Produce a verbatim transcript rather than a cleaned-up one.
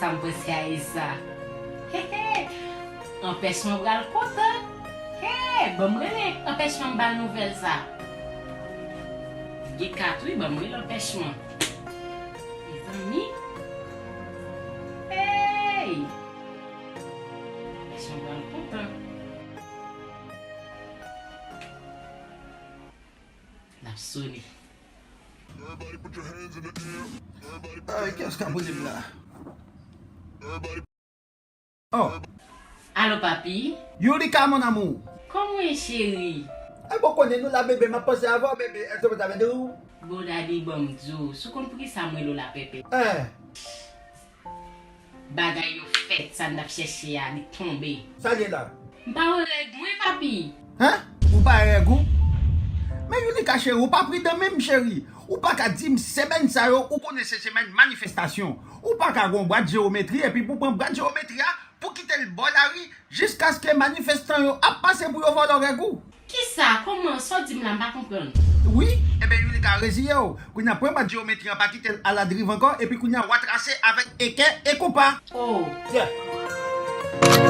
Sa m panse a e sa. Hehe! Anpèchman pral kontan. Hey! Ban m rele anpèchman m ba l nouvèl sa. Gen kat wi, ban m rele anpèchman. Mezanmi. Hey! Anpèchman pral kontan. L ap sone. Ay, kiyès k ap rele m la? Oh, Alo, papi? Yulika, mon amour. Kòman w ye, cheri? Ay, bon, konnen nou la, bebe, m ap panse avè w, bebe. Èske w ta vle di w? Bon, dadi, ban m di w, si w konn poukisa m rele w la, pèpè. Eh, Bagay yo fèt, sa n t ap chèche a, li tonbe. Sa l ye la? M pa wè règ mwen, papi. Hein? Ou pa wè règ ou? Men Yulika cheri, ou pa pridan menm, cheri. Ou pa ka di m semèn sa yo, ou konnen se semèn manifestasyon. Ou pa ka gon bwat jewometri epi pou pran bwat jewometri a, pou kite l bò lari, jiskaske manifestan yo ap pase pou yo vòlò règ ou. Kisa? Kòman? Sa w di m la, m pa konprann. Wi, enben Yulika, reziye w. Kounye a pran bwat jewometri an, pa kite l aladriv ankò, epi kounye a w a trase avèk ekè e konpa. Oh! Yeah.